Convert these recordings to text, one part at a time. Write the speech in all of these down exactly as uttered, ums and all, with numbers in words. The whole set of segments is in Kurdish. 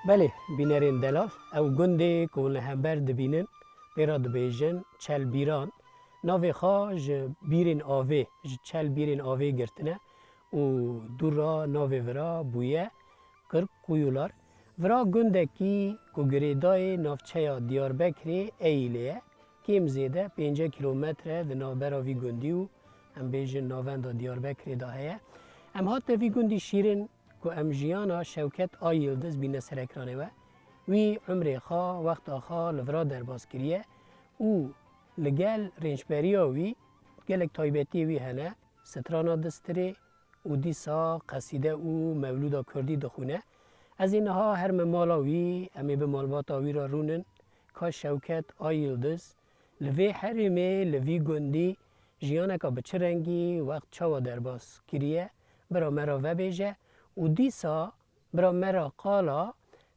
Belê, bînerên delal, ew gundê ku hûn li hember dibînin, pê re dibêjin Çelbîran. Navê xwe ji bîrên avê, ji çel bîrên avê girtine û dû re navê vira bûye Kırk Kuyular. Vira gundekî ku girêdayê navçeya Diyarbekirê Eyîlê ye. Kêm zêde pêncî kîlometre di navbera vî gundî û, em bêjin, navenda Diyarbekirê de heye. Em hatin vî gundî şîrin ku em jiyana Şewket Ay Yildiz bîne ser ekranê we. Wî umrê xwe, wexta xwe li vira derbas kiriye û li gel rênçberiya wî gelek taybetiyê wî hene, strana distirê û dîsa qesîde û mewlûda kurdî dixwîne. Ez ê niha herime mala wî, em ê bi malbata wî re rûnin. Ka Şewket Ay Yildiz, li vê herêmê, li vî gundî jiyaneka bi çi rengî, wext çawa derbas kiriye, bira me re vebêje û dîsa bira me re qala,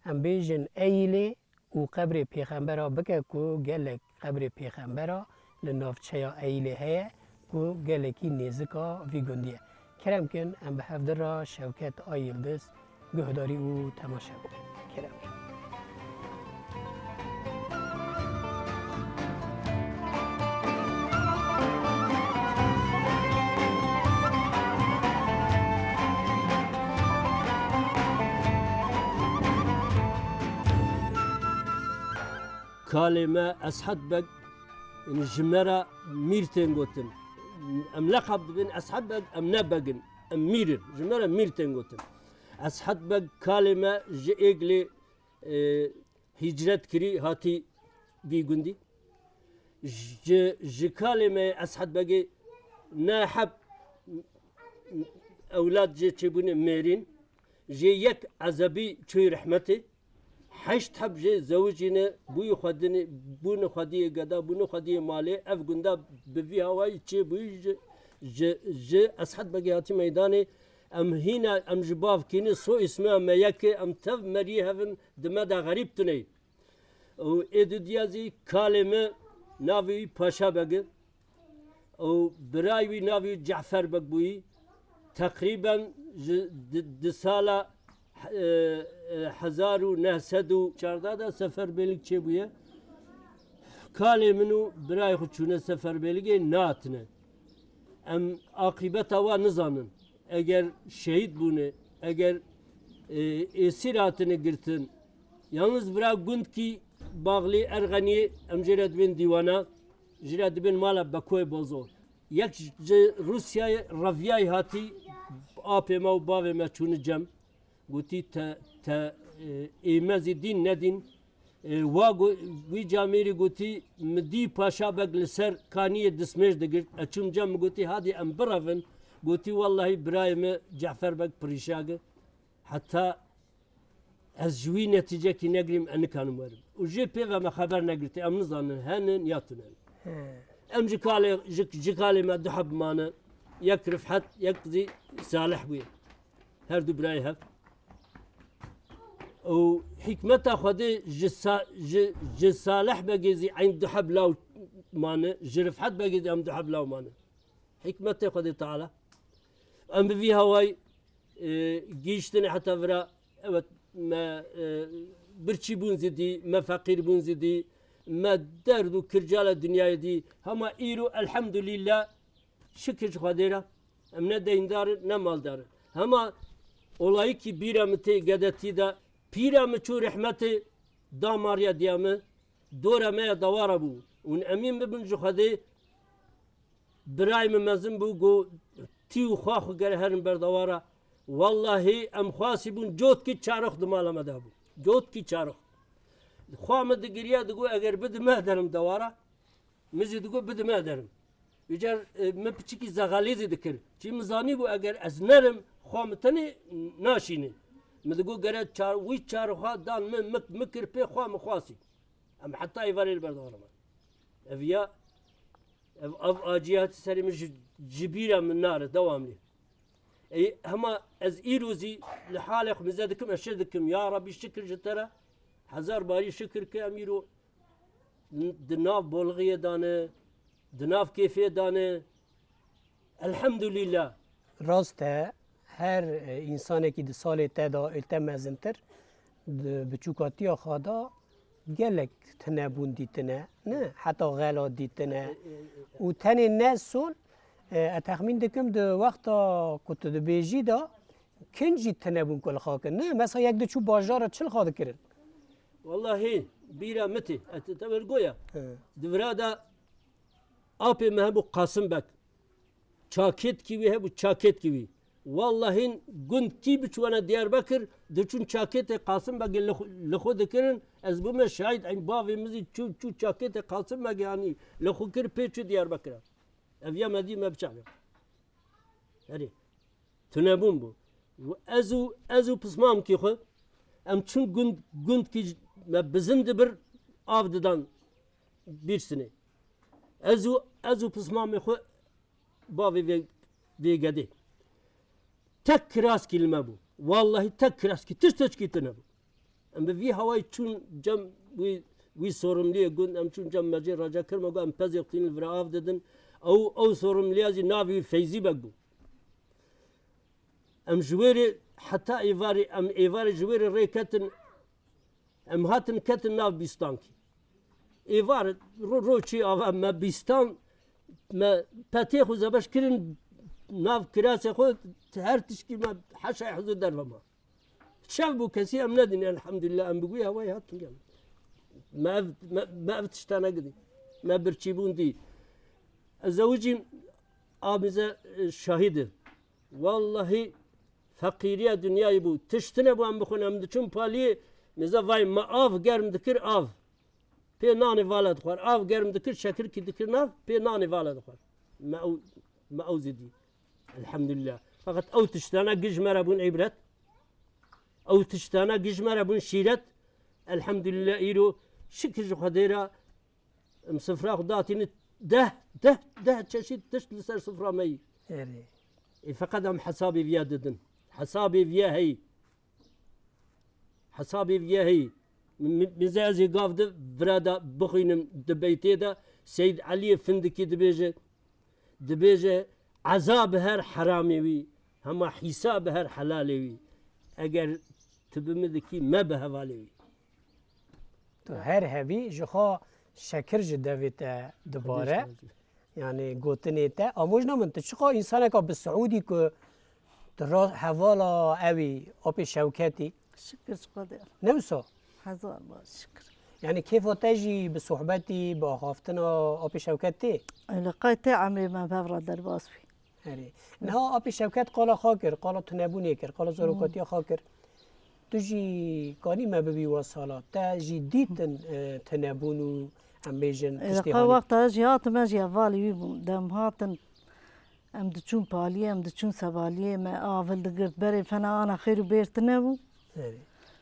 em bêjin, Eyîlê û qebrê pêxembera bike ku gelek qebrê pêxembera li navçeya Eyîlê heye ku gelekî nêzika vî gundî ye. Kerem kin, em bi hevdi re Şewket Ay Yildiz guhdarî û temaşe bikin. Kerem kin. Kalê me Eshed Beg, yani ji me re mîr tên gotin. Em leqab dibin Eshed Beg, em ne beg in, em mîr in. Ji me re mîr tên gotin. Eshed Beg kalê me ji Êglê, e, hicret kirî, hatî vî gundî. Ji, ji kalê me Eshed Begê ne heb ewlad jê çêbûne mêrîn, jê yek ezebî çûyî rehmetê, heşt heb jê zewicîne, bûyî xwedinê, bûne xwediyê geda, bûne xwediyê malê, ev gunda bi vî hawayî çêbûyî ji, ji, ji Eshed Begê hatî meydanê, em hîna, em ji bav kînin, so îsmê me yek e, em tev meriyê hev in, di me de xerîb tune ye. Û ê dudiya zî kalê me navê wî Paşa Beg e. Û birayê wî navê wî Cefer Beg bûyî. Teqrîben ji di, di sala, e, e, hezar û neh sed û çardeh de seferberlik çêbûye. Kalê min û birayê xwe çûne seferberlikê, nehatine. Em aqîbeta wa nizanin. Eger şehîd bûne, eger, e, êsîr hatine girtin, yalnız bira gundkî Baxlî Erxeniyê, em jê re dibên dîwana, jê re dibên mala Bekoyê Bozo. Yek ji Rûsyayê reviyayî hatî, apê me û bavê me çûne cem. Gotî, te, te, e, ê me zî dîn nedîn. E, wa go-, wî camêrî gotî, min dî Paşa Beg li ser kaniyê dismêj digirt. Ez çûm cem, min gotî, hadî em birevin. Gotî, wellahî birayê min Cefer Beg pirîşag e. Heta ez ji wî netîcekî negirîm, ez nikanim werim. Û jê pê ve me xeber negirtî, em nizanin henin ya tune ne. He. Em ji kalê, ji, ji kalê me du heb mane. Yek Rifhet, yek zî Salih bûye. Her du birayê hev. Û hikmeta Xwedê ji Sa-, ji, ji Salih Begê zî eyn du heb law mane, ji Rifhet Begê zî em du heb law mane. Hikmetê Xwedê Teala. Em bi vî hawayî, e, gihîştine heta vira, evet, me, e, birçî bûn zî dî, me feqîr bûn zî dî, me derd û kircala dinyayê dî. Hema îro, elhamdulîllah, şikir ji Xwedê re, em ne deyndar in, ne maldar in. Hema olayîkî bîra min tê gedetî de, pîra min çû rehmetê, damariya diya min, dora me ya dawara bû. Hûn emîn bibin ji Xwedê, birayê min mezin bû, got, tî û xwa xwe gere herin ber dawara. Wellahî em xwasî bûn, cotkî çarox di mala me de bû. Cotkî çarox. Xwa min digiriya, digot, eger bidime derim dawara, min zî digot, bidime derim. Vîcar, e, min piçikî zexalî zî dikir. Çi min zanîbû, eger ez nerim, xwa min tenê naşînin. Min digot, gere çar-, wî çaroxa dan min, min, min kir pê xwa min xwasî. Em heta êvarê li ber dawara me. Ev ya, ev, ev acî hatî serê min ji, ji bîra min nare, dewamlî. Ey, hema ez îro zî li halê xwe mize dikim, ez şir dikim. Ya Rabbî, şikir ji te re. Hezar barî şikir ke em îro di nav bolixiyê dane, di nav kêfê dane. Elhamdulîllah. Rast e, her, e, însanekî di salê te de ê te mezintir, Di biçûkatiya xwe de gelek tinebûn dîtine, ne? Heta xela dîtine. Û tenê ne sol, e, ez texmîn dikim di wexta ku tu dibêjî de kin jî tinebûn ku li xwe kirin, ne? Mesela yek diçû bajara çi li xwe dikirin? Wallahî bîra min tê, ez te vir goya. He. Di vira de apê me hebû Qasim Beg. Çakêtkî wî hebû, çakêtkî wî. Wallahîn gund kî biçûna Diyarbekir, diçûn çakêtê Qasim Begê li xwe, li xwe dikirin. Ez bûme şahid, eyn bavê min zî çû, çû çakêtê Qasim Begê anî, li xwe kir pê çû Diyarbekir. Ev ya me dî me biçaxê. Herê. Tunebûn bû. Û ez û, ez û pismamkî xwe, em çûn gund, gundkî j-, me bizin dibir, av didan Bîrsinê. Ez û, ez û pismamê xwe bavê vê, vê gedê. Tek kiraskî li me bû. Wallahî tek kiraskî, tişt tişkî tune bû. Em bi vî hawayî çûn cem wî, wî sorimliyê gund, em çûn cem mecê Raca Kirma, got, em pezê xwe tînin li vira av didin. Ew, ew sorimliya zî navê wî Feyzî Beg bû. Em ji wê rê heta êvarê, em êvarê ji wê rê rê ketin, em hatin ketin nav bîstankî. Êvar ro-, roçî ava me bîstan, me petê xwe zebeş kirin, nav kirasê xwe, her tişkî me heşa hezû derve ma. Şev bû, kesî em nedîn, elhamdülillah, em bi wî hewayê hatin gel. Me ev, me, me ev tişta negidî. Me birçîbûn dî. Ez ewicîm, a bize, e, şahid e. Wallahî feqîriya dinyayê bû. Tiştine bû em bixwin, em diçûn paliyê, mêze vay me av germ dikir, av. Pê nanê vala dixwar. Av germ dikir, şekirkî dikir nav, pê nanê vala dixwar. Me ew, me ew zî dî. Elhamdülillah. Feqet ew tiştana giş me re bûn îbret. Ew tiştana giş me re bûn şîret. Elhamdülillah îro şikir ji Xwedê re em sifra xwe datînin deh, deh, deh çeşît tişt li ser sifra me yî. Erê. Ê feqet em hesabê viya didin. Hesabê viya heyî. Hesabê viya heyî. Mi-, mi-, mize ez ê gav di vira de bixwînim di beytê de Seyyid Eliyê Findikî dibêje, dibêje, "Eza bi her heramê wî, hema hîsa bi her helalê wî. Eger tu bi min dikî, me bi hevalê wî." Tu her hebî ji xwe şekir ji devê te dibare. Yanî gotinê te, amojna min, tu çiqa însaneka bi Siûdî ku tu ra-, hevala ewî, Apê Şewketî. Şikir ji Xwedê. Ne wisa? Hezar bar şikir. Yanî kêfa te jî bi sohbetî, bi axaftina Apê Şewket tê? Li qey tê emrê me bi hev re derbas bî. Erê. Niha Apê Şewket qala xwe kir, qala tunebûnê kir, qala zarokatiya xwe kir. Tu jî kanî me bibî wesala. Te jî dîtin, e, tunebûn û em bêjin tiştê qey hanî. Wexta ez jî hatim, ez jî hevalê wî bûm. Dem hatin, em diçûn paliyê, em diçûn sebaliyê, me av hildigirt. Berê fena ana xêr û bêr tune bû. Erê.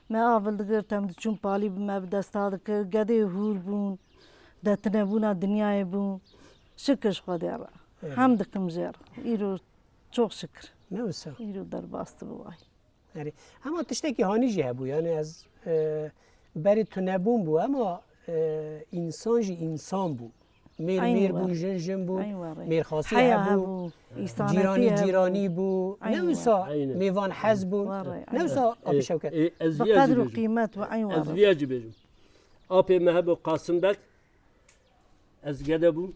Me av hildigirt, em diçûn palî bi me bi desta dikir. Gedê hûr bûn. De tunebûna dinyayê bûn. Şikir ji Xwedê re. Erê. Hem dikim jê re. Îro çok şikir. Ne wisa? Îro derbas dibi way. Erê. Hema tiştekî hanî jî hebû. Yanî ez, e, berê tunebûn bû, hema, e, însan jî însan bû. Mêr mêr bû, jin jin bû, mêrxasî hebû, cîranî cîranî bû. Ne wisa mêvan hez bûn. Ne wisa Apê Şewket. Bi qedr û qîmet û eyn were. Ez viya jî bêjim. Apê me hebû Qasim Beg, ez gede bûm.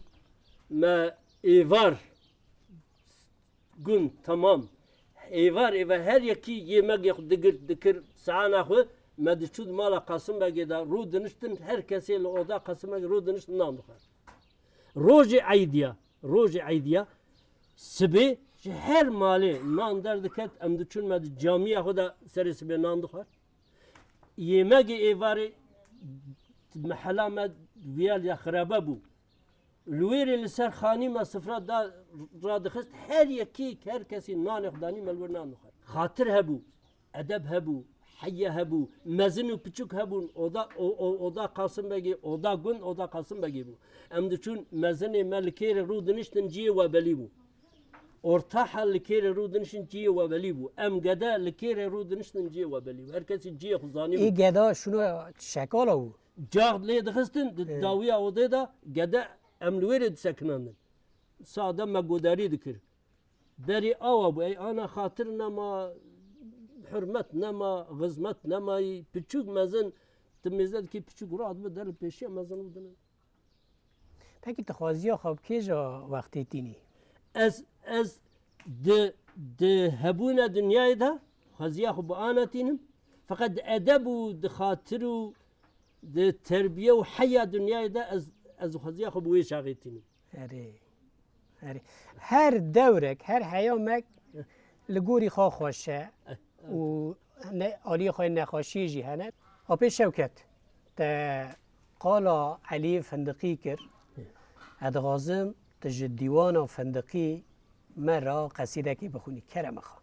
Me êvar gund, temam. Êvar êve her yekî yêmegê xwe digir, dikir, saana xwe, me diçû di mala Qasim Begê de rû diniştin, her kesê li oda Qasim Begê rû diniştin nan dixwar. Rojê eydiya, rojê eydiya, sibê ji her malê nan derdiket, em diçûn me di camiya xwe de serê sibê nan dixwar. Yêmegê êvarê mehela me viya ya xirabe bû. Li wêrê li ser xanî me sifra da radixist, her yekî, her kesî nanê xwe danî me li wir nan dixwar. Xatir hebû, edeb hebû, heya hebû, mezin û piçûk hebûn, oda, o, o, oda Qasim Begê, oda gund, oda Qasim Begê bû. Em diçûn mezinê me li kêrê rû diniştin ciyê we belî bû. Ortaha li kêrê rû diniştin ciyê we belî bû. Em gede li kêrê rû diniştin ciyê we belî bû. Her kesî ciyê xwe zanî bû. Ê geda şûna şekala bû. Cax lê dixistin, di dawiya odê de gede em li wê rê disekinandin. Sade me godarî dikir. Berî awa bû, ey ana xatir nema hurmet nema, xizmet nemayî, piçûk mezin, tu mêze dikî piçûk radibe der li pêşiya mezin û dine. Pekî tu xwaziya xwe bi kê ja wextê tînî? Ez, ez di, di hebûna dinyayê de xwaziya xwe bi ana tînim. Feqet di edeb û di xatir û di terbiye û heya dinyayê de ez, ez xwaziya xwe bi wê çaxê tînim. Erê. Erê. Her dewrek, her heyamek li gorî xwe xweş e. Eh, û ne, aliyê xwe nexweşiyê jî hene. Apê Şewket, te qala Elî Findiqî kir. Ez dixwazim tu ji dîwana Findiqî me re qesîdekê bixwînî. Kerema xwe.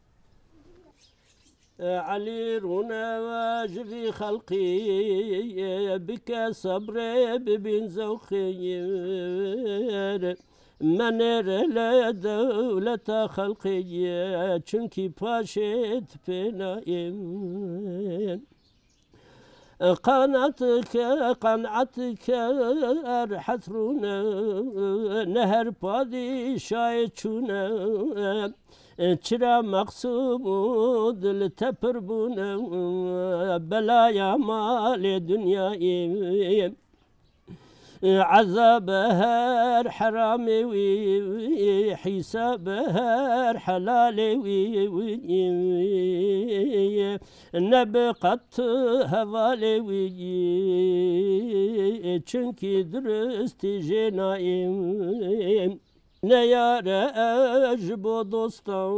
Elî rûne ji vî xelqî, bike sebrê bibîn zewqî. Menêre li dewleta xelqê ye, çunkî paşê tu pê nayê. Qanat ke, qanat ke, er hetrûne, ne her padîşayê çûne. Çira Meqsûd li te pir bûne, belaya malê dinyayê. Ezab her heramê wî, hîsab her helalê wî, nebe qet hevalê wî, çunkî durustî jê nayê. Ne yare ji bo dostan,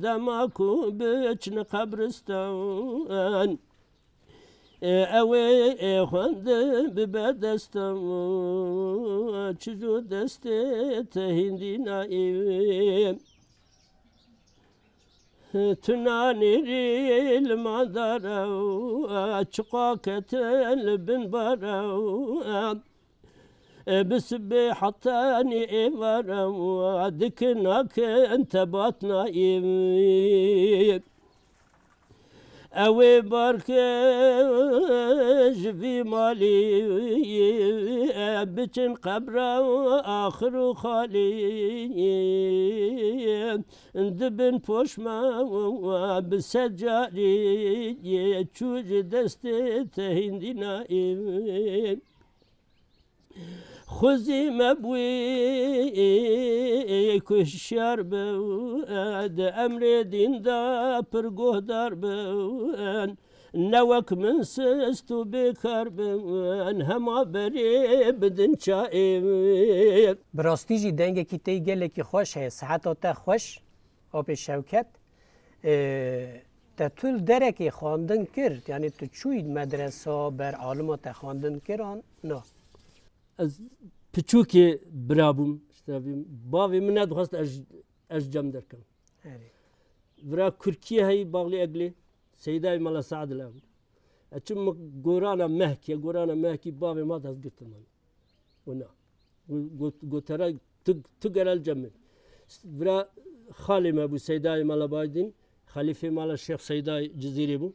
dema ku biçin qebristan. Ê, ew ê, ê xwendin bibe destan, çi ji destê te hîndî nayê. Tu nanêrî li mandara, çiqa ketin li bin bara. Ê, bi sibê hetanî êvara, dikin nakin te bat nayê. Ew ê barke ji vî malî, biçin qebra axir û xalî. Dibin poşma bi sed carî, çû ji destê te hîndî nayê. Xwezî me bûyî ku hişyar be, di emrê dîn de pir guhdar be. Ne wek min sist û bêkar be, hema berê bidin çayê. Bi rastî jî dengekî te yî gelekî xweş heye. Siheta te xweş, Apê Şewket. Ê, te tu li derekê xwendin kir, yanî tu çûyî medresa, ber alima te xwendin kir an na? Ez piçûkê bira bûm, işte, bavê min nedixwest ez, ez cem derkem. Erê. Vira Kurkiye heyî, Baxlî Eglê, Seydayê Mela Saad li hebû. Ez çim gorana Mehkiye, gorana Mehkî bavê ma dest girtin min. Wina. Got, got, gotera tu, tu gere li cem min. Vira xalê me bû Seydayê Mela Baydîn, xelîfê Mela Şêx Seydayê Cizîrê bû.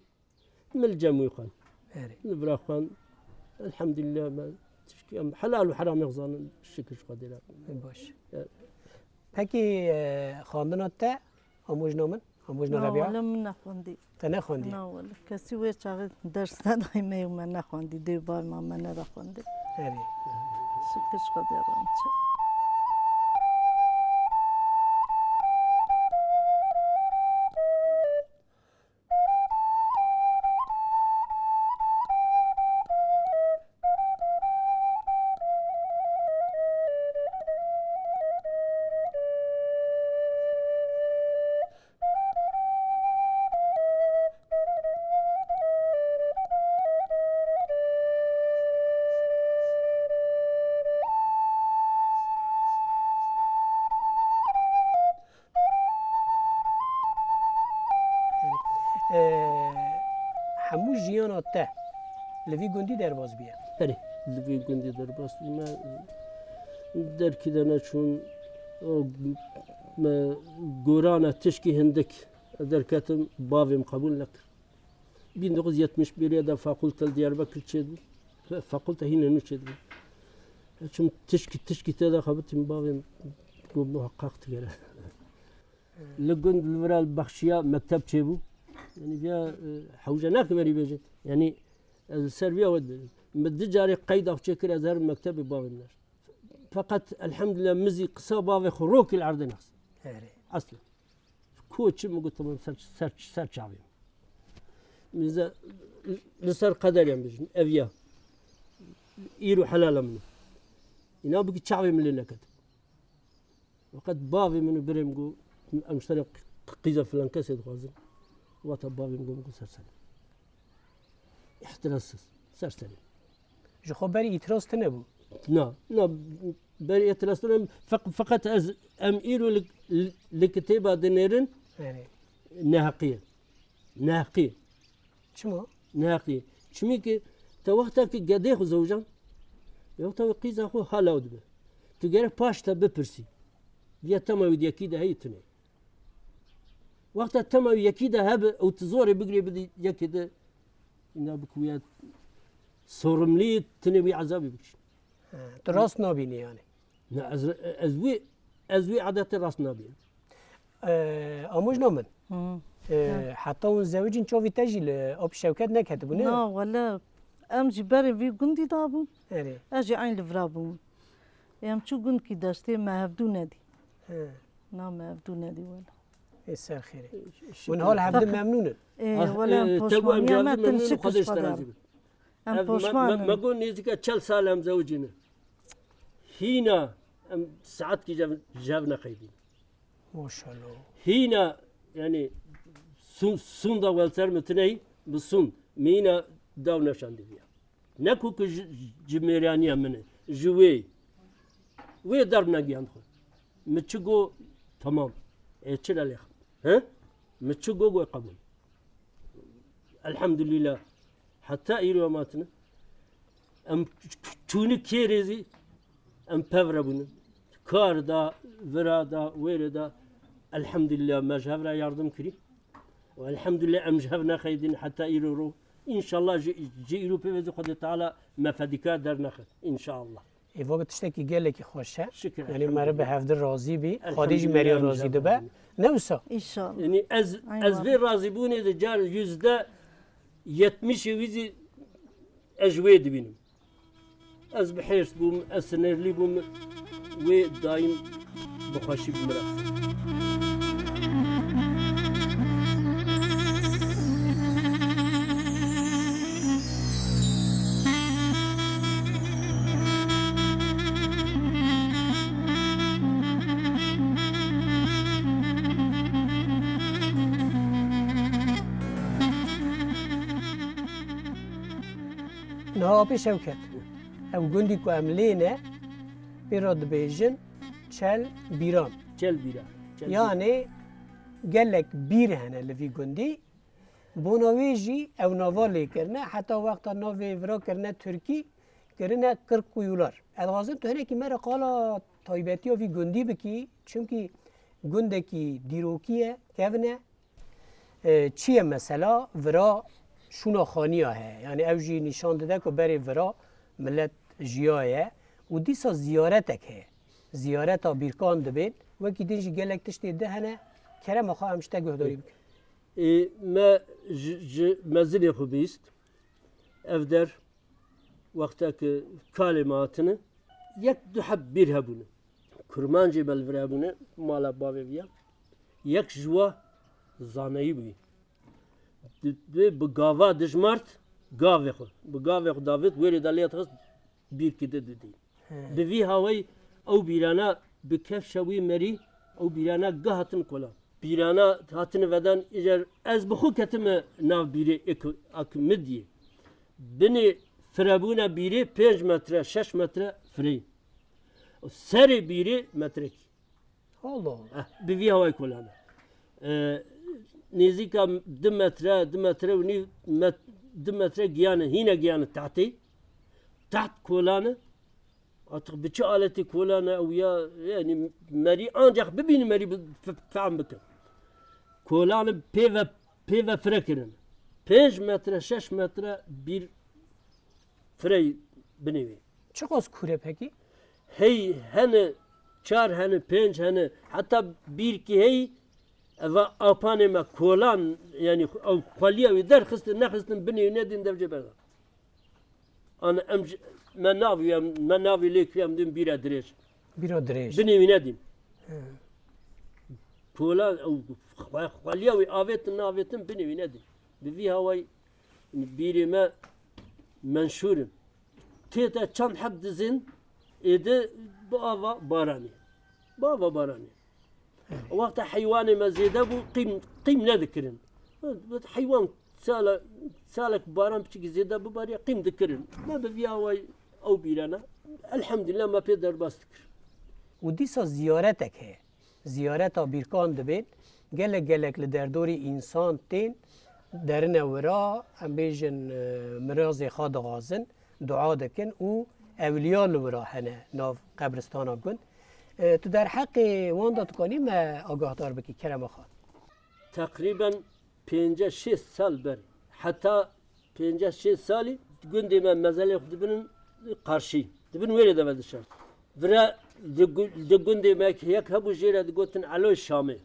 Min li cem wî xwend. Erê. Min vira xwend. Elhamdülillah, me tişkî em helal û heram nexzanin, şikir ji Xwedê re. Baş. Evet. Pekî, e, xwendina te, amûjna min, amûjna Na, Rebiya? Wele min nexwendî. Te nexwendî? Na, wele. Kesî wê çaxê ders nedayî me û me nexwendî. Dê û bavê me me neda xwendî. Erê. Şikir ji Xwedê re em çi. Ee, hemû jiyana te li vî gundî derbas bûye? Erê, li vî gundî derbas bûme. Derkî de neçûm, o, me gorana tişkî hindik derketim, bavê min qebûl nekir. Bin dokuz yüz yetmiş birê de fakulte li Diyarbekir çêdibû. Fakulte hîne nû çêdibû. Çim tişkî, tişkî tê de xebitîm, bavê min got, muhaqqaq tu gere. Li gund li vira bexşiya mekteb çêbû. Yanî viya, e, hewce nakim erî bêje. Yanî ez li ser viya we dibêjim. Min du carê qeyda xwe çêkir, ez herim mektebê bavê min neşt. Feqet elhamdulillah min zî qisa bavê xwe rokî li erdê nexist. Erê. Esla. Koçim min got, tamam, ser, ser, ser çavê min. Min ze-, li ser qederiya min bijin, ev ya. Îro helala min. Îna bikî çavê min lê neket. Weqet bavê min û birê min got, em ji te re q-, qîza filan kesê dixwazin. Wata bavê min got, min got, ser serê. Îhtirasiz, ser serê. Ji xwe berî îtiraz tune bû? Na, na, berî îtiraz tune, feq-, feqet ez, em îro li, li, li kitêba dinêrin, Erê. Neheqî ye. Neheqî ye. Çima? Neheqî. Çimî ki te wexta ki gedê xwe zewjan, wexta wê qîza xwe hala dibe. Tu gerek paş te bipirsî. Viya tema wî di yekî de heyî tune. Wexta tema wî yekî de hebe û tu zorê bigirê bidî yekê de, îna bi ku ya sorumlî tune wî ezabî bikişî. He, tu rast nabînî yani. Ne, ez, ez wî, ez wî adetê rast nabînim. Ee, amojna min. Hı. Ee, Hı. Heta hûn zewicîn çavî te jî li Apî Şewket neketibû, ne? Na, wele, em jî berê vî gundî dabûn. Erê. Ez jî eyn li vira bûm. Em çû gundkî deştê me hevdû nedî. He. Na me hevdû nedî wele. Ê ser xêrê. Şükür. Hûn hal hevdû Feqet memnûn in? Ê, Ah, wele em e, poşman tebu em ya me jardin tin memnûn şikir Xwedê ji te spadar. Razî bin. Em Ev me, poşman me, in. Me got nêzîka çel sal em zewicî ne. Hîna em saetkî jev, jev nexeydîn. Maşallah. Hîna, yani, sun, sunda welser mi tiney, bi sun, mi hîna daw neşan diviya. Ne ku ki ji, ji mêraniya min e, ji wê. Wê derb negiyand xwe. Mi çi go, tamam. E, çi lelê xwe? He? Mi çi go, go qebûl. Elhamdülillah. Heta îro em hatine. Em çûnî kêrê zî em pev re bûne. Kar da, vira da, wêrê da. Elhamdülillah me ji hev re yardim kirî. Û elhamdülillah em ji hev nexeydîn heta îro ro. Înşallah ji, ji îro pê ve zî Xwedê Teala me fedîkar dernexe. Înşallah. Ê, vake tiştekî gelekî xweş e. Şikir, Yanî meriv bi elhamdülillah. Hevdî razî bî. Xwedî jî Elhamdülillah, meriv em razî jî dibe. Elhamdülillah. Ne wisa? Înşallah. Yanî ez, Ay ez valla. Vê razîbûnê de car yüzde yetmişê wî zî ez ji wê dibînim. Ez bi hêrs bûm, ez sinirlî bûm, wê dayîm bi xweşî bi min re qise. Niha Apê Şewket, ew gundî ku em lê ne, pê re dibêjin Çel Bîran. Çel Bîran. Çel Bîran. Yanê gelek bîr hene li vî gundî. Bona wê jî ew nava lê kirine, heta wexta navê vira kirine tirkî, kirine Kırkkuyular. Ez dixwazim tu hinekî me re qala taybetiya vî gundî bikî, çimkî gundekî dîrokî ye, kevn e. E, çi ye mesela? Vira şûna xaniya heye. Yanî ew jî nîşan dide ku berê vira milet jiyaye û dîsa ziyaretek heye. Ziyareta bîrkan dibên. Wekî din jî gelek tiştê di hene. Kerema xwe em ji te guhdarî bikin. Ê, me ji, ji mezinê xwe bihîst. Ev der, wexta ku kalê me hatine, yek du heb bîr hebûne. Kurmancê me li vir hebûne, mala bavê viya. Yek ji wa zaneyî bûyî. Di, di, bi gava dijmart, gavê xwe. Bi gavê xwe davêt, wêrê de lê dixist, bîrkî di didî. He. Bi vî hawayî ew bîrana bi kefşa wî merî, ew bîrana geh hatin kolan. Bîrana hatine vedan, îcar ez bi xwe ketime nav bîrê ek, ak midiyê. Binê firebûna bîrê pênc metre, şeş metre fireyî. Serê bîrê metrekî. Allah Allah. Eh, bi vî hawayî kolane. Eh, nêzîka du metre, du metre û nîv met-, du metre giyane, hîne giyane tahtê. Taht kolane. Artık bi çi aletê kolane ew ya, yani merî ancak bibînin merî bi-, f-, fehm bikin. Kolane pê ve, pê ve fire kirin. Pênc metre, şeş metre bir firey binê wê. Çiqas kûr e pekî? Hey hene, çar hene, pênc hene, heta bîrkî hey Eva apanê me kolan, yanî ew xweliya wî derxistin, nexistin, binê wî nedîn, devcê berdan. An em ji, me navî, em, me navî lê kiriye, em dîn bîra dirêj. Bîra dirêj. Binê wî nedîn. He. Kolan, ew xwe-, xweliya wî avêtin, navêtin, binê wî nedîn. Bi vî hawayî bîrê me menşûr in. Tête çend heb dizin, êdî bi ava baranê. Bi ava baranê. Wexta heywanê me zêde bû, qîm, qîm nedikirin. Heywan sala, salek baran piçikî zêde bibarî, qîm dikirin. Me bi vî awayî ew bîrana. Elhamdulillah me pê derbas dikir. Û dîsa ziyaretek heye. Ziyareta bîrkan dibên, gelek gelek li derdorî însan tên, derine wira, em bêjin, e, mirazê xwe dixwazin, dua dikin û ewliya li wira hene nav qebristana gund. E, tu derheqê wan de dikanî me agahdar bikî, kerema xwe? Teqrîben pênceh şêst sal berê, heta pênceh şêst salî gundê me mezelê xwe dibinin qarşî. Dibin wêrê de vedişart. Vira di gu-, di gundê me yek hebû, jê re digotin Eloy Şamê.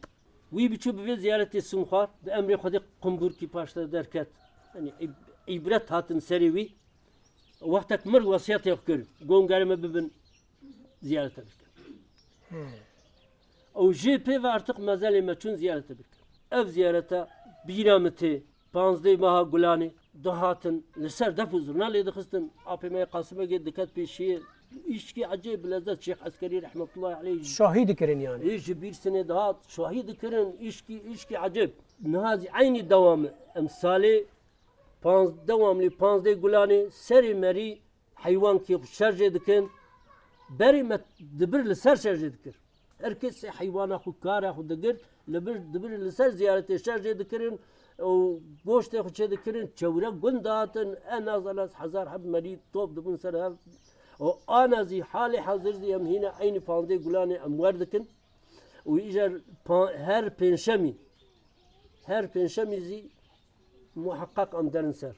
Wî biçû bi vê ziyaretê Sûnxwar, bi emrê Xwedê qumburkî paşde derket. Yanî îb-, îbret hatin serê wî. Wextek mir wesiyetê xwe kir, got, gere me bibin ziyarete bikin. He. Ew jê pê ve artık mezelê me çûn ziyarete bikin. Ev ziyarete bîra min tê, panzdeh meha Gulanê dihatin, li ser def û zurna lê dixistin. Apê me yê Qasimegê diket pêşiyê. Îşkî ecêb bi lezzet Şêx Eskerî rehmetullahi aleyh. Şahî dikirin yani. Ê ji Bîrsinê dihat, şahî dikirin, îşkî, îşkî ecêb. Niha zî eynî dewam e. Em salê panz-, dewamlî panzdeh Gulanê serê merî heywankî xwe şerjê dikin. Berê me dibir li ser şerjê dikir. Her kesê heywana xwe, kara xwe digir, li bir, dibir li ser ziyaretê şerjê dikirin û goştê xwe çê dikirin, çewre gund dihatin, en az en az hezar heb merî top dibûn ser hev. Û ana zî halê hazir zî em hîne eynî panzdeh Gulanê em wer dikin. Û îcar pa-, her pênşemî, her pênşemî zî muheqeq em derin ser.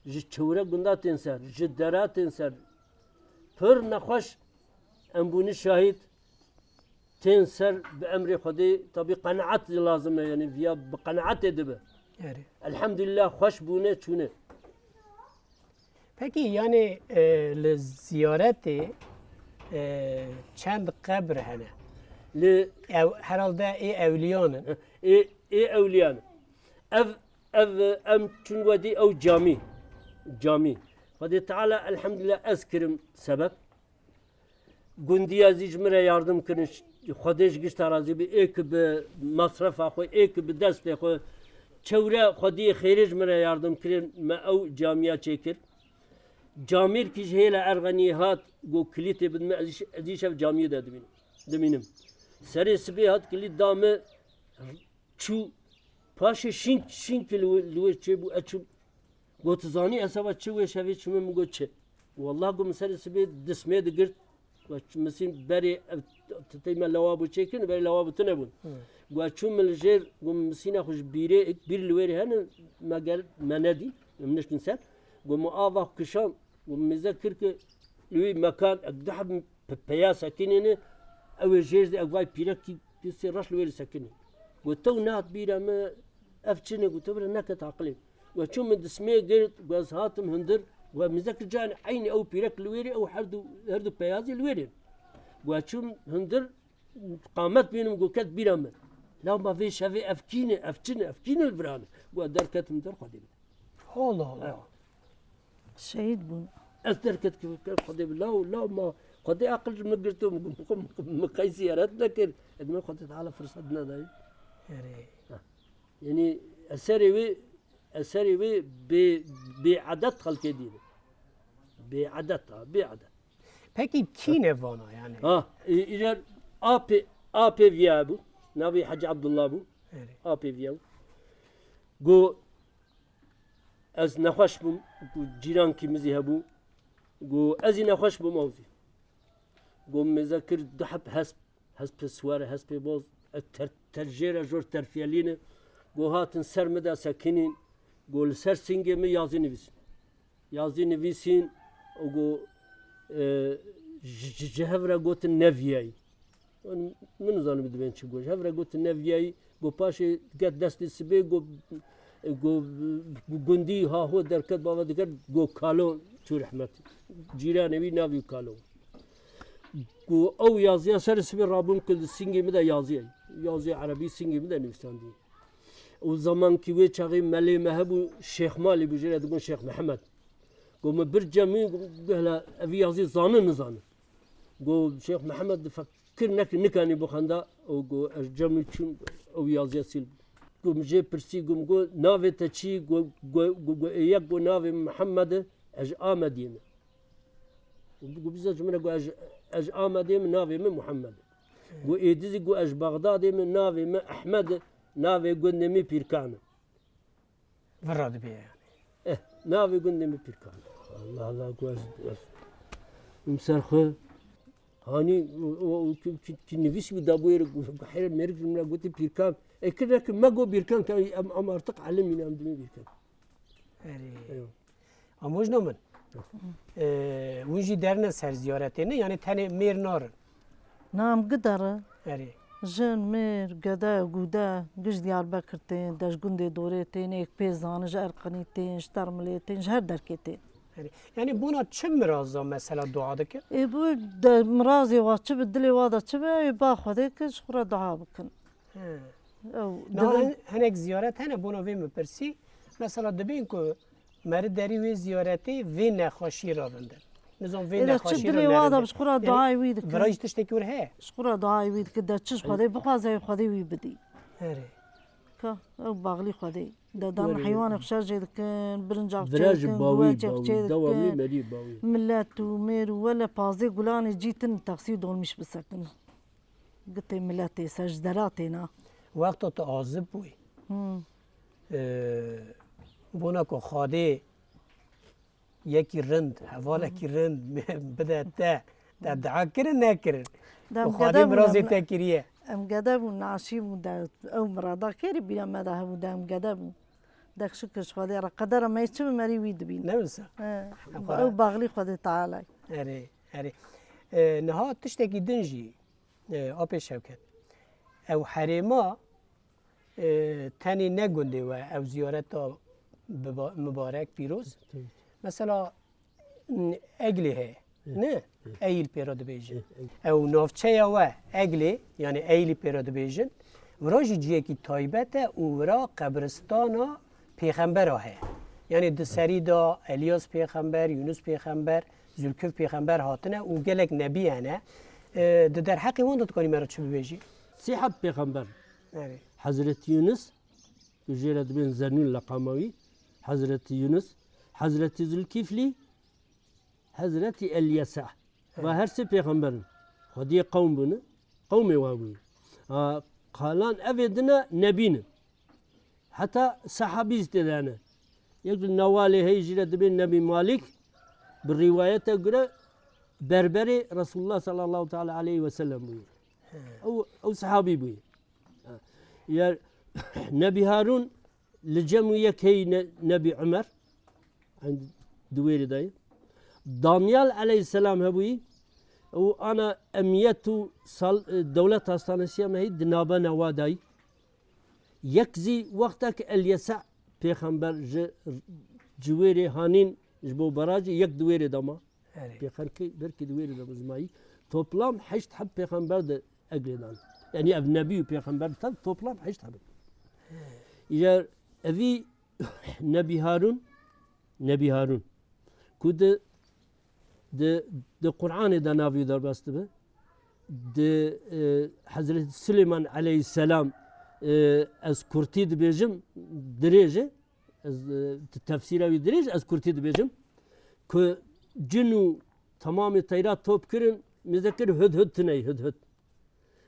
Ji çewre gunda tên ser, ji dera tên ser. Pir nexweş em bûne şahîd, tên ser bi emrê Xwedê, tabî qenaet jî lazim e, yanî viya bi qenaetê dibe. Erê. Elhamdulillah xweş bûne, çûne. Pekî, yanî, e, li ziyaretê, e, çend qebr hene? Li ew, herhalde ê ewliyan in. Ê, ê ewliyan in. Ev, ev, em çûn wedî ew camî. Camî. Xwedê Teala elhamdulillah ez kirim sebeb. Gundiya zî ji min re yardim kirin. Xwedê ji gişta razî be. Ê ki bi masrefa xwe, ê ki bi destê xwe. Çewre xwediyê xêrê ji min re yardim kirin. Me ew camiya çêkir. Camêrkî ji hêla Erxeniyê hat, got, kilîtê bidin min, ez îş-, ez îşev camiyê de dimînim, dimînim. Serê sibê hat, kilît da min, çû. Paşê şîn, şîn ki li wê, li wê çêbû, ez çûm. Got, tu zanî ez heva çi wê şevê çûme? Min got, çi? Wallah, got, min serê sibê dismê digirt. Got, misîn berê ev t-, t-, tey me lewabo çêkirin, berê lewabo tune bûn. Hı. Got, çûm min li jêr, got, misîna xwe ji bîrê, bîr li wêrê hene, me ger, me nedî, min niştin ser. Got, min ava xwe kişand, got, mêze kir ki li wî mekan, ek du heb pe-, peya sekinîne, ew ê jêr de ek vay pîrekî pisê reş li wêrê sekinî. Got, tew nehat bîra me, ev çi ne? Got, tev re neket aqilê. Got, çûm min dismê girt, got, ez hatim hundir, got, mêze kir can eynî ew pîrek li wêrê, ew her du, her du peyazî li wêrê. Got, çûm hundir, qamet bînim, got, ket bîra min. Law ma vê şevê ev kî ne, ev çi ne, ev kî ne li virane? Got, derketim der, Xwedê bide. Allah Allah. Şehîd bûn. Ez derket ki, ki Xwedê bi law, law ma Xwedê aqil ji min girto, min, min, min qey ziyaret nekir. Ez me Xwedê Teala firsat nedayî. Erê. Ha. Yanî eserê wê, eserê wê bê, bêedet xelkê dî ne. Bêedet ha, bêedet. Pekî kî ne vana yani? Ha, î-, îcar apê, apê viya bû. Navê Hecî Abdullah bû. Erê. Apê viya bû. Got, ez nexweş bûm, got, cîrankî min zî hebû. Got, ez zî nexweş bûm, ew zî. Got, mêze kir du heb hesp, hespê siwar, hespê boz, e, ter-, ter-, jê re jor terfiyelîne. Got, hatin ser min de sekinîn. Got, li ser singê min yazî nivîsîn. Yazî nivîsîn û got, e, ji, ji, ji hev re gotin neviyayî. Min nizanim dibên çi got. Hev re got neviyayî, got paşê get destê sibê, got, got, got gundî ha ho derket bava diket, got kalo çû rehmet. Cîranê wî navî kalo. Got ew yaziya ser sibê rabûn kil singê min de yaziya. Yaziya erebî singê min de nivîsandiye. Û zemankî wê çaxê melê me hebû, Şêx Malî bû, jê re digon Şêx Mihemed. Got min bir cem wî, got hela evî yazî zanin nizanin. Got Şêx Mihemed difekir nekir nikanî bixwenda û got ez cem wî çûm ew yaziya sîl. Got min jê pirsî, got min got navê te çi? Got, got, got, got ê yek got navê min Mihemed e, ez ji Amediyê me. Got bize ji min re got ez, ez ji Amedê me, navê min Mihemed e. Got ê dizî got ez ji Bexdadê me, navê min Ehmed e, navê gundê min Pîrkan e. Vira dibe yani. Eh, navê gundê min Pîrkan. Allah Allah, ku ez, ez, em ser xwe. Hanî, o, o, o, ki, ki, ki nivîs bû da bûyê, ku, ku heyre mêrik min gotî Pîrkan. E, kir nekin, me got Pîrkan, ka em, em artık elim yine em dimê Pîrkan. Erê. Eywa. Amojna min. Yok. E, hûn jî derine ser ziyaretê ne, yani tenê mêr narin. Na em gidere. Erê. Jin, mêr, gede, gude, giş Diyarbekir tên, de ji gundê dorê tên, êk pê zanin, ji Erqinî tên, ji Termilê tên, ji her derkê tên. Erê. Yani bona çi miraza mesela dua dike? Ê bu de mirazê wa çi bi, dilê wa de çi be, ê ba Xwedê ki ji xwe re dua bikin. He. Ew, Niha dibin- hin-, hinek ziyaret hene bona vê min pirsî. Mesela dibên ku meri derî wê ziyaretê vê nexweşî re rindin. Nizam vê Ê de çi nexweşî re dilê wa de nerindin. Bi ji xwe re Yani duayê wî dikin. Virayî tiştekî wir heye? Ji xwe re duayê wî dikin. De çi ji Xwedê bixwaze, Xwedê wî bidî. Erê. Ka, ew baxlî Xwedê. De dan Were heywanê xwe şer jê dikin, birinca xwe çê Vira ji dikin, bawî, guveçê xwe bawî, çê dewamî dikin. Merî bawî. Millet û mêr û wele pazê gulanê cî tin taksî dolmîş bisekin. Gitê miletê ser ji dera têna. Wexta tu azib bûyî, Hmm. e, bona ku Xwedê yekî rind, hevalekî rind bide te, te dua kirin nekirin? De Ku em Xwedê gede bûn, mirazê em, te kiriye. Em gede bûn, naşî bûn de ew mirada kêrî bîra me de hebû de em gede bûn. De şikir ji Xwedê re qedera me yê çi bi merî wî dibîn. Ne wisa? He. Em xwe Ew baxlî Xwedê Tealay. Erê, erê. E, niha tiştekî din jî, e, Apê Şewket. Ew herêma, e, tenê ne gundê we, ew ziyareta biba-, mibarek, pîroz. Tabii. Mesela, m, Eglê heye, Hı. ne? Hı. Eyl pê re dibêjin. Hı, hı. Ew navçeya we, Eglê, yani Eylî pê re dibêjin. Vira jî ciyekî taybet e û vira qebristana pêxembera heye. Yani di serî de Elyas pêxember, Yunus pêxember, Zülküf pêxember hatine û gelek nebî hene. E, di derheqê wan de tu kanî me re çi bibêjî? Sê heb pêxember. Erê. Hezretî Yunus, ku jê re dibên Zennûn leqama wî, Hezretî Yunus, Hezretî Zülkiflî, Hezretî Elyesa. Va her sê pêxember in. Xwediyê qewm bûne. Qewmê wa bûye. A, qalan evê dine nebî ne. Heta sehabî jî tê de hene. Yek li Newalê heyî jî re dibê Nebî Malik, bi rîwayete gure berberê Resulullah sallallahu teala aleyhi ve sellem bûye. Ew, ew sehabî bûye. Ya Nebî Harûn li cem wî yek heyî ne-, Nebî Umer, di wêrê de ye. Danyal aleyhisselam hebûyî û ana emniyet û sal-, e, dewlet hastanesiya me heyî di navbena wa dayî. Yek zî wextek Elyesa pêxember ji, ji wêrê hanîn ji bo beracî yek di wêrê de ma. Erê. Pêxerkê belkî di wêrê de bizmayî. Toplam heşt heb pêxember di Eglê dan. Yani ev nebî û pêxember tan toplam heşt heb. Îcar evî Nebî Harûn, Nebî Harûn. Ku di, di, di Qur'anê de navî derbas dibe. Di, e, Hezretî Silêman aleyhisselam, e, ez kurtî dibêjim, dirêj e. Ez, e, di tefsîra wî dirêj, ez kurtî dibêjim, ku cin û temamê teyra top kirin, mêze kir hudhud tune ye, hudhud.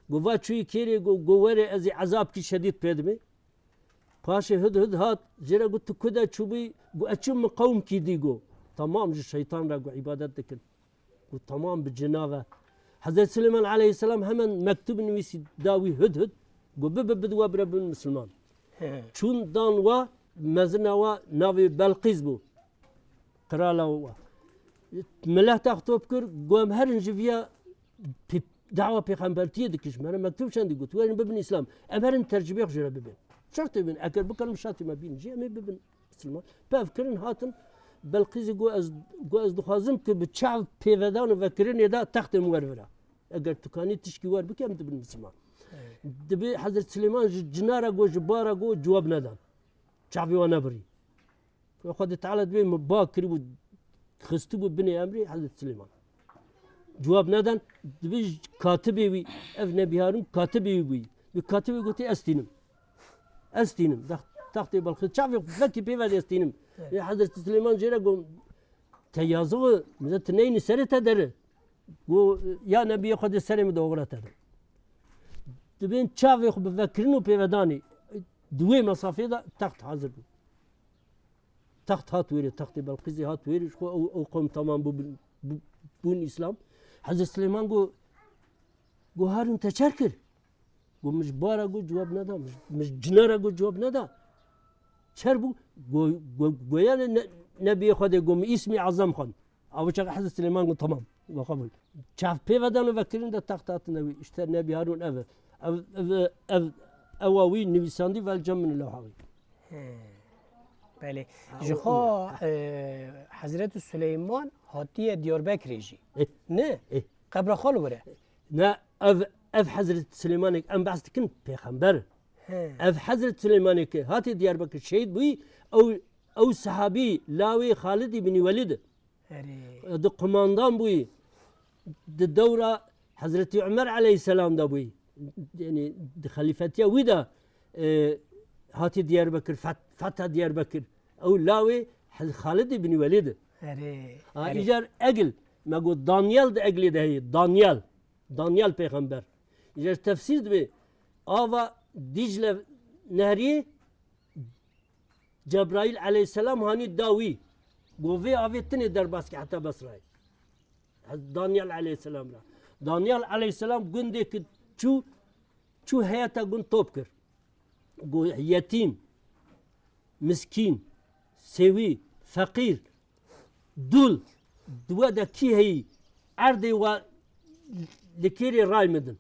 Got, va çûyî kêrê, got, got, were, ez ê ezabkî şedîd pê dibê. Paşê hudhud hat, jê re got, tu ku de çûbûyî? Got, ez çûm min qewmkî dî, got. Temam ji şeytan re, got, îbadet dikin. Got, temam bi cina ve. Hezret Silêman aleyhisselam hemen mektub nivîsî da wî hudhud. Got, bibe, bide we bire bin misilman. He. Çûn dan wa, mezina wa navê Belqîs bû. Qirala wa. Mileta xwe top kir, got, em herin ji viya pi-, dawa pêxembertiyê dikir, ji me re mektûb şandî, got, werin bibin Îslam. Em herin tercibê xwe jê re bibin. Şertê bin, eger bikarin şatî me bîn jî, em ê bibin Misilman. Pev kirin, hatin, Belqîsî got, ez, got, ez dixwazim ku bi çav pêvedan û vekirinê de textê min wervira. Eger tu kanî tişkî wer bike, em dibin Misilman. Evet. Dibê Hezret Silêman ji cina re got, ji ba re got, cewab nedan. Çavê wan nebirî. Xwedê Teala dibê min ba kiribû, xistibû binê emrê Hezret Silêman. Cewab nedan, dibê ji katibê wî, ev Nebî Harûn katibê wî bûyî. Bi katibê gotê, ez tînim. Ez tînim. Dex-, textê Belqîs. Çavê xwe vekî pê vedê, ez tînim. Evet. Ê Hezret Silêman jê re got, te yazığı, millet neyni serê te deri. Got, ya Nebiyê Xwedê serê min de oxira te de. Dibên çavê xwe bi vekirin û pêvedanê, di wê mesafê de text hazir bû. Text hat wêrê, textê Belqîsê hat wêrê, ji xwe ew, ew qewm tamam bû, bû, bûn Îslam. Hezret Silêman got, got, Harûn te çer kir? Got, min ji ba re got cewab neda, min ji, min ji cina re got cewab neda. Çer bû, go-, go-, goya ne, ne, Nebiyê Xwedê got, min îsmî ezam xwend. Ew çax Hezret Silêman got, tamam, got, qebûl. Çav pê vedan û vekirin de text hatine wî, işte Nebî Harûn ev e. Ev, ev, ev, ewa wî nivîsandî vel cem min lewha wî. He. Belê. Ha, Ji o, xwe, o, ha. e, Hezretî Suleyman hatiye Diyarbekirê jî. Eh. Ne? Eh. Qebra xwe li wir e. Ne, ev, ev Hezretî Silêmanek em behs dikin, pêxember. He. Ev Hezretî Silêmanek hatiye Diyarbekir şehîd bûyî, ew, ew sehabî lawê Xalidî bin Welîd e. Erê. Di kumandan bûyî, di dewra Hezretî Umer aleyhisselam de bûyî. Yanî di xelîfetiya wî de, e, hatî Diyarbekir, feth-, fetha Diyarbekir. Ew lawê Hez-, Xalidî bin Welîd e. Erê, Ha, erê. îcar egil, me got Danyal di egilê de heye. Danyal. Danyal pêxember. Îcar tefsîr dibe. Ava Dîcle nehriyê Cebraîl aleyhisselam hanî da wî. Got vê avê tinê derbas ke heta Besrayê. Danyal aleyhisselam ra. Danyal aleyhisselam gundê ki çû, çû heyeta gund top kir. Got yetîm, miskîn, sêwî, feqîr, dûl, di we de kî heyî, erdê we li kêrê ray midin.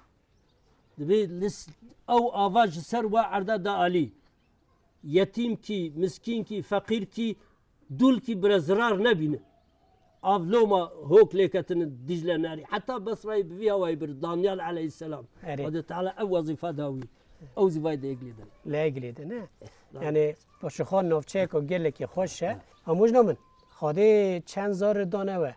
Dibê li s-, ew ava ji ser we erda da alî. Yetîm kî, miskîn kî, feqîr kî, dûl kî bire zirar nebîne. Av loma hok lêketine Dîcle nerî. Heta Besrayê bi vî hawayî bir Danyal aleyhisselam. Erê. Xwedê Teala ev wezîfa da wî. Ew zî vay de egilê de. Li egilê de ne? Eh, Yani, paşê xwe navçeyeke gelekî xweş e. Ha. Amûjna min, Xwedê çend zarê dane we?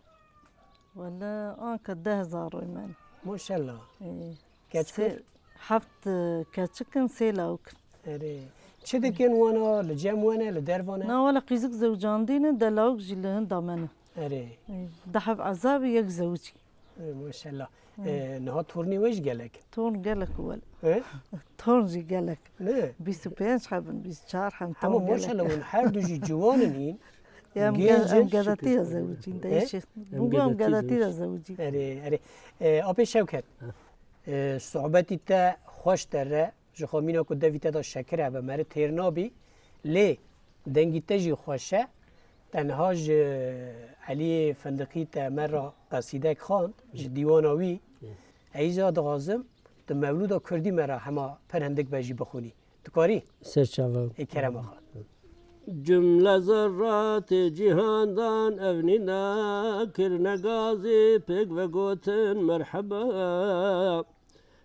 Wele anka deh zarê min. Maşallah. Ê, Keçik sê-, in? Heft, e, keçik in, sê lawik in. Erê. Çi dikin wana, li cem we ne, li derva ne? Na, wele qîzik zewcandî ne, de lawik jî li hinda me ne. Erê. Ê, deh heb ezabî yek zewicî. Ê, maşallah. Hı. Ê, niha tornê we jî gelek in. Torn gelek wel. He? Torn jî gelek. Ne? Bîst û pênc heb in, bîst û çar heb in, Hema torn gelek. Maşallah, hûn her du jî ciwan in hîn. Ya em Genc ge-, em in. Gedetî de zewicîn de He? Îşê. Em Bû em gedetî gedetî de zewicîn. Erê, erê. Ê, Apê Şewket. Ha. Ê, sohbetî te xweş derre. Ji xwe mîna ku devî te de şekir hebe, meri têr nabî. Lê dengî te jî xweş e. Tenha ji Eliyê Findiqî te me re qesîdek xwend, ji dîwana wî. Ê. Eyza dixwazim, tu mewlûda kurdî me re hema pir hindik be jî bixwînî. Dikarî? Ser çava. Ê kerema xwe. Cumle zerratê cîhandan ev nîna kirine gazî pêk vegotin merheba.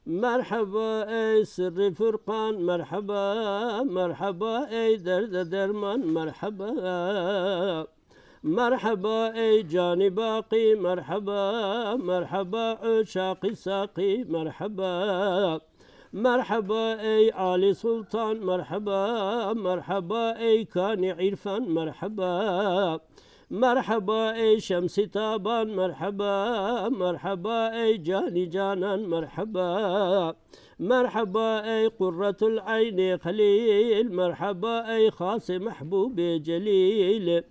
Merheba ey sirrî Furqan, merheba, merheba ey derde derman, merheba. Merheba ey canî baqî, merheba, merheba uşaqî saqî, merheba. Merheba ey Alî Sultan, merheba, merheba ey kanî îrfan, merheba. Merheba ey Şemsî Taban, merheba, merheba ey canî canan, merheba. Merheba ey Qurretul Eynê Xelîl, merheba ey Xasê Mehbûbê Celîl.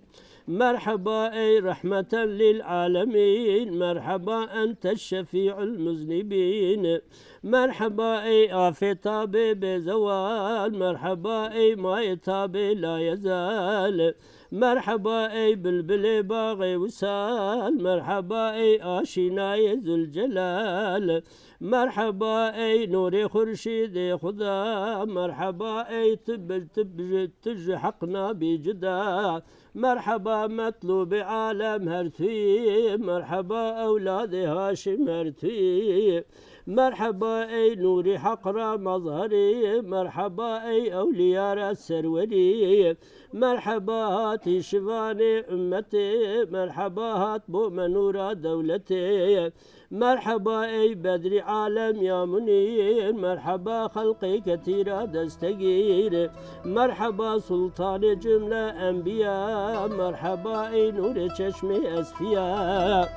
Merheba ey rehmeten lil alemîn, merheba ente şefî'ul muznibîn. Merheba ey afê tabê bêzewal, merheba ey mayê tabê layezal. Merheba ey bilbilê baxê wisal, merheba ey aşînayê Zülcelal. Merheba ey nûrê xurşîdê Xuda, merheba ey tu bi, tu bi, tu ji heq nabî cida. Merheba metlûbê alem her tu yî, merheba ewladê Haşim her tu yî. Merheba ey nûrî heq ra mezherî, merheba ey ewliya ra serwerî. Merheba hatî şivanê ummetê, merheba hat bo me nûra dewletê. Merheba ey bedrî alem ya munîr, merheba xelqê ketî ra destegîr. Merheba sultanê cumle enbiya, merheba ey nûrê çeşmê esfiya.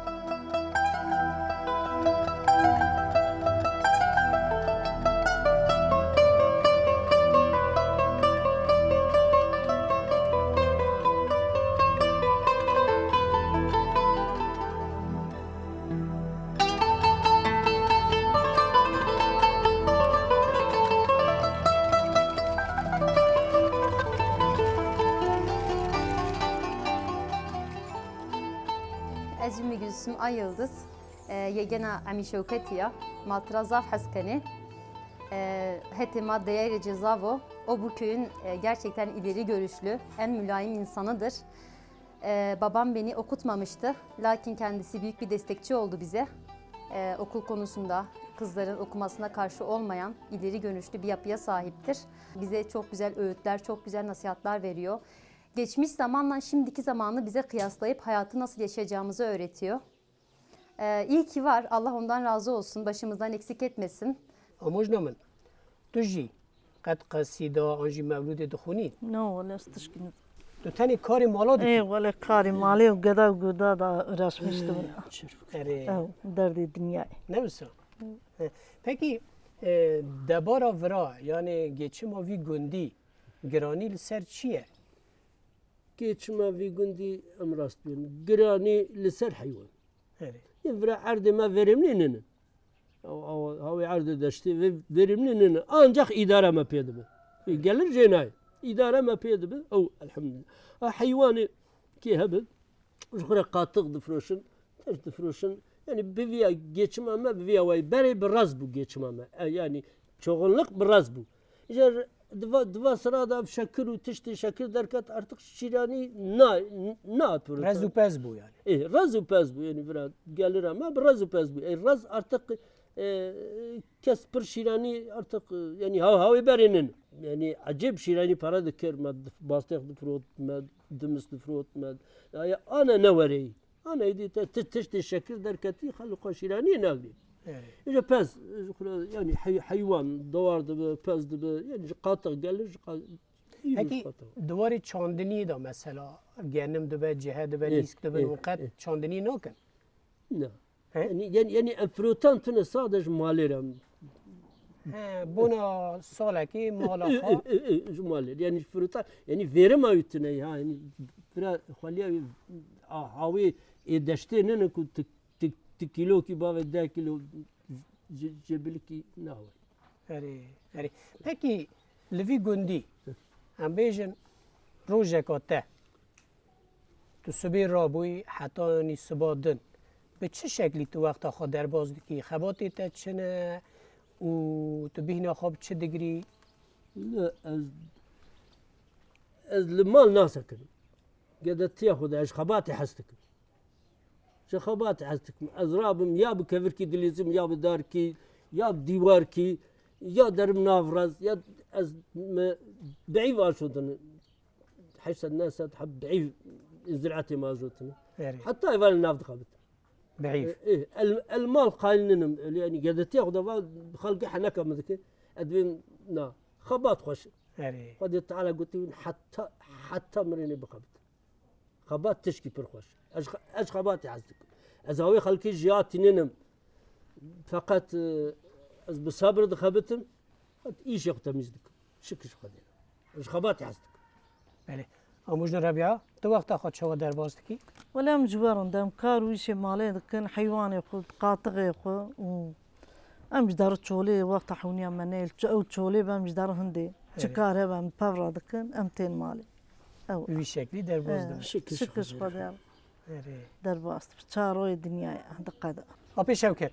Ez Ümmü Gülsüm Ay Yıldız, e, yegena Emî Şewketî ya, ma tira zaf hez kenê. E, hetê ma deyerê cê zaf o. O bu köyün, e, gerçekten ileri görüşlü, en mülayim insanıdır. Ee, babam beni okutmamıştı. Lakin kendisi büyük bir destekçi oldu bize. Ee, okul konusunda kızların okumasına karşı olmayan, ileri görüşlü bir yapıya sahiptir. Bize çok güzel öğütler, çok güzel nasihatlar veriyor. Geçmiş zamanla şimdiki zamanı bize kıyaslayıp hayatı nasıl yaşayacağımızı öğretiyor. Ee, iyi ki var. Allah ondan razı olsun. Başımızdan eksik etmesin. Amojna min, tu jî qet qesîda an jî mewlûdê dixwînî? No, wele ez tişkî ne. Tu tenê karê mala dikî? Ê, wele karê malê û geda û guda da uğraşmış dibin. Erê. Ew, derdê dinyayê. Ne wisa? He. Pekî, e, debara vira, yanê geçima vî gundî giranî li ser çi ye? Geçima vî gundî em rast bînin. Giranî li ser heywan. Erê. Yê vira erdê me verimlî nînin. Ew, ew, hawê erdê deştê ve-, verimlî nînin. Ancak îdare me pê dibe. Vî gelir jê nayê. Îdare me pê dibe. Ew, elhamdülillah. A heywanê kê hebin, ji xwe re qatix difroşin, teş difroşin. Yani bi viya geçima me, bi viya wayî berê bi raz bû geçima me. E, yani çoğunluk bi raz bû. Îcar di va, di va sira de şekir û tiştê şekir derket, artık şîranî na, na tu Rez û pez bû yani. Ê, rez û pez bû, yani vira gelira me bi rez û pez bû. Ê, rez artık, e, kes pir şîranî artık, e, yani ha, hawê berê nin. Yani ecêb şîranî para dikir, me dif-, bastêx difrot, me dimis difrot, me, ya, ya, ana ne wereyî. Ana êdî te ti-, tiştê şekir derketî, xelk xwe şîraniyê nagirî. Evet. Îja pez, ji xwe re, yani hey-, heywan dewar dibe, pez dibe, yani ji qatix gel, ji qa-, îro ji Peki, qatix. Di warê çandiniyê de mesela genim dibe, cihe dibe, Ê, nîsk dibe, ê, hûn qet ê. Çandiniyê nakin? Na. He? Yani, yani, yani em firotan tune sade ji malê re. He, bona salekê mala Ê, xwe. Ê, ê, ê, ji malê. Yani firotan, yani verima wî tune ya, yani vira xweliya wî, a, hawê ê deştê nene ku tu, tu, tu kîlokî bavê deh kîlo ji, ji bilikî nawe. Erê, erê. Pekî li vî gundî, em bêjin rojeka te, tu sibê rabûyî heta yanî siba din, bi çi şeklî tu wexta xwe derbas dikî? Xebatê te çi ne û tu bîhna xwe bi çi digirî? Ne, ez, ez li mal nasekinim. Gedetiya xwe de ez ji xebatê hez dikim. Ji xebatê hez dikim. Ez rabim ya bi kevirkî dilîzim, ya bi darkî, ya bi dîwarkî, ya derim nav rez, ya ez me beyv aşodin. Heşt sed neh sed heb beyv ziraetê me aşotine. Erê. Heta êvar li nav dixebitim. Beyv. E, e, el, el mal qayil ninim. Yani gedetiya xwe de va xelkê heneka min dike. Ez dibêm na. Xebat xweş. Erê. Xwedê Teala gotiye heta, heta mirinê bixebit. Xebat tişkî pir xweş. Ez, ez xebatê hez dikim. Ez awê xelkê jiyatî ninim. Feqet, e, ez bi sabir dixebitim. Îşê xwe temîz dikim. Şikir ji Xwedê. Ez xebatê hez dikim. Belê. Amûjna Rebiya, tu wexta xwe çawa derbas dikî? Wele em ji we re de em kar û îşê malê dikin, heywanê xwe, qatixê xwe û Em ji der çolê wexta hewniya me neyl, çi ew çolê be em ji der hindê. Çi Erê. Kar hebe em pev re dikin, em tên malê. Ew. Bi vî şeklî derbas Erê. Dibin. Şikir Şikir ji Xwedê. Xwedê. Erê. Derbas dibin. Çaroyê dinyayê diqede. Apê Şewket.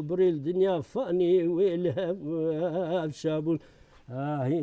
xwe birê li dinya fanî wê li hev şabûn. Ahî.